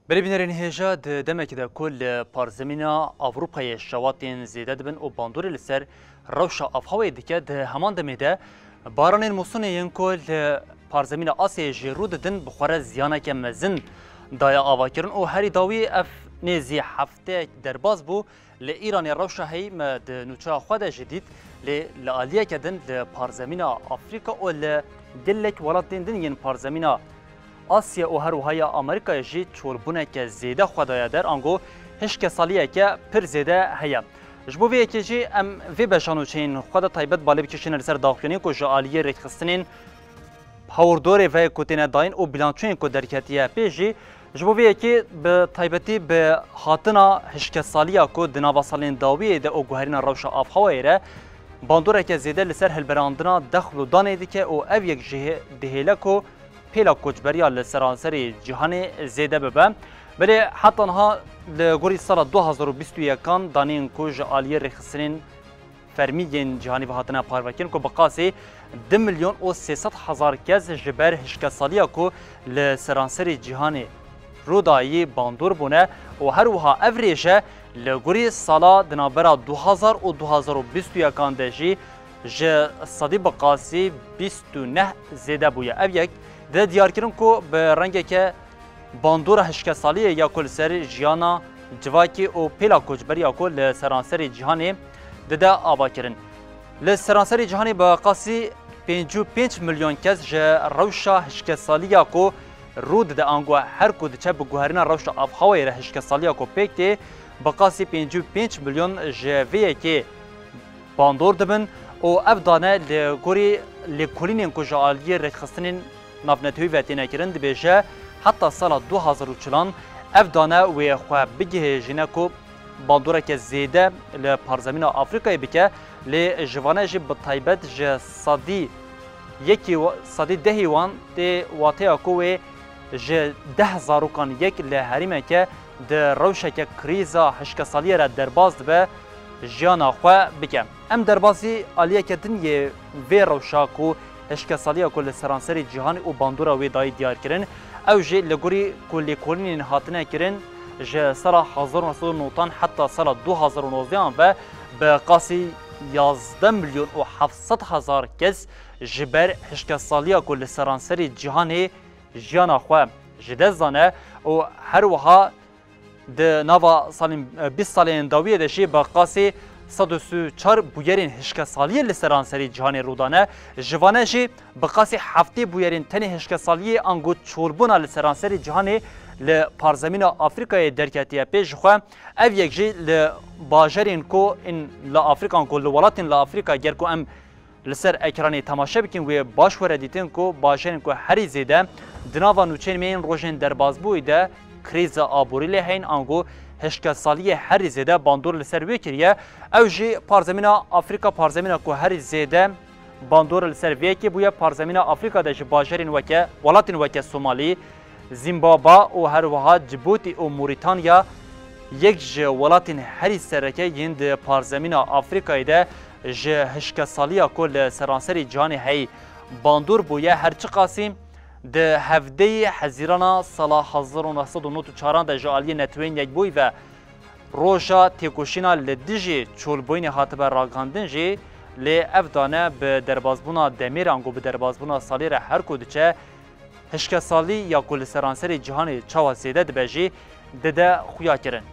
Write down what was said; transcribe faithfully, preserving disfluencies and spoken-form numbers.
Belê bînerên hêja, di demekê de ku li parzemîna Ewropayê şewatên zêde dibin û bandorê li ser rewşa avhewayê dike, di heman demê de baranên musonê yên ku li parzemîna Asyayê jî rû didin bi xwe re ziyaneke mezin daye avakirin û herî dawî ev nêzî hefteyek derbas bû. Li Îranê rewşa heyî me di nûçeya xwe de jî dît, lê li aliyeke din li parzemîna Afrîka û li gelek welatên din yên parzemîna Asya û her wiha ya Amerîkayê jî çolbûneke zêde xwe daye der, ango hişkesaliyeke pir zêde heye. Ji bo vê yekê jî em vê beşa nûçeyên xwe de taybet balê bikişîne li ser daxuyaniyên ku ji aliyê rêkxistinên hawirdorê ve ku têne dayîn û bilançoyên ku derketiye pê jî, ji bo vê yekê bi taybetî bi hatina hişkesaliya ku di nava salên dawiyê de û guherîna rewşa avhewayê re bandoreke zêde li ser hilberandina dexl û danê dike û ev yek jî hê-, dihêle ku pêla koçberiya li seranserê cîhanê zêde bibe. Belê heta niha li gorî sala du hazar û bîst û yekan daneyên ku ji aliyê rêxistinên fermî yên cîhanî ve hatine parvekirin ku bi qasî du milyon û sê sed hezar kes ji ber hişkesaliya ku li seranserê cîhanê rû dayî bandor bûne û her wiha ev rêje li gorî sala di navbera du hazar û du hazar û bîst û yekan de jî ji sedî bi qasî bîst û neh zêde bûye. Ev yek dide diyarkirin ku bi rengeke bandora hişkesaliyê ya ku li ser jiyana civakê û pêla koçberiya ku li seranserê cîhanê dide avakirin. Li seranserê cîhanê bi qasî pêncî û pênc milyon kes ji rewşa hişkesaliya ku rû dide ango her ku diçe bi guherîna rewşa avhewayê re hişkesaliya ku pêk tê, bi qasî pêncî û pênc milyon ji vê yekê bandor dibin û ev dane li gorî lêkolînên ku ji aliyê rêkxistinên navnetewî ve têne kirin dibêje, heta sala du hazar û çilan ev dane wê xwe bigihêjîne ku bandoreke zêde li parzemîna Afrîkayê bike, lê ji vane jî bi taybet ji sedî yekî wa-, sedî dehî wan tê wateya ku wê ji deh zarokan yek li herêmeke di rewşeke krîza hişkesaliyê re derbas dibe jiyana xwe bike. Em derbasî aliyeke din yê vê rewşa ku hişkesaliya ku li seranserê cîhanê û bandora wê dayî diyar kirin, ew jî li gorî ku lêkolînên hatine kirin, ji sala hezar û neh sed û newtan heta sala du hazar û nozdehan ve bi qasî yazdeh milyon û heft sed hezar kes ji ber hişkesaliya ku li seranserê cîhanê jiyana xwe ji dest dane û her wiha di nava salên, bîst salên dawiyê de jî bi qasî sed û sî û çar bûyerên hişkesaliyê li seranserê cîhanê rû dane. Ji vane jî bi qasî heftê bûyerên tenê hişkesaliyê ango çolbûna li seranserê cîhanê li parzemîna Afrîkayê derketiye pê jixwe. Ev yek jî li bajarên ku in li Afrîka, ango li welatên li Afrîka, ger ku em li ser ekranê temaşe bikin, wê baş were dîtin ku bajarên ku herî zêde di nava nûçeyên me yên rojên derbasbûyî de krîza aborî lê heyn, ango hişkesaliyê herî zêde bandor li ser wê kiriye. Ew jî parzemîna Afrîka, parzemîna ku herî zêde bandor li ser vê yekê bûye. Parzemîna Afrîka de ji bajarên weke, welatên weke Somalî, Zimbabwe û her wiha Cibûtî û Morîtanya yek ji welatên herî sereke yên di parzemîna Afrîkayê de ji hişkesaliya ku li seranserê cîhanê heyî bandor bûye, her çiqasî di hevdeyê Hezîrana sala hezar û neh sed û nod û çaran de ji aliyê Neteweyên Yekbûyî ve roja têkoşîna li dijî çolbûyînê hatibe ragihandin jî, lê ev dane bi derbasbûna demê re ango bi derbasbûna salê re her ku diçe, hişkesalî ya ku li seranserê cîhanê çawa zêde dibe jî dide xuya kirin.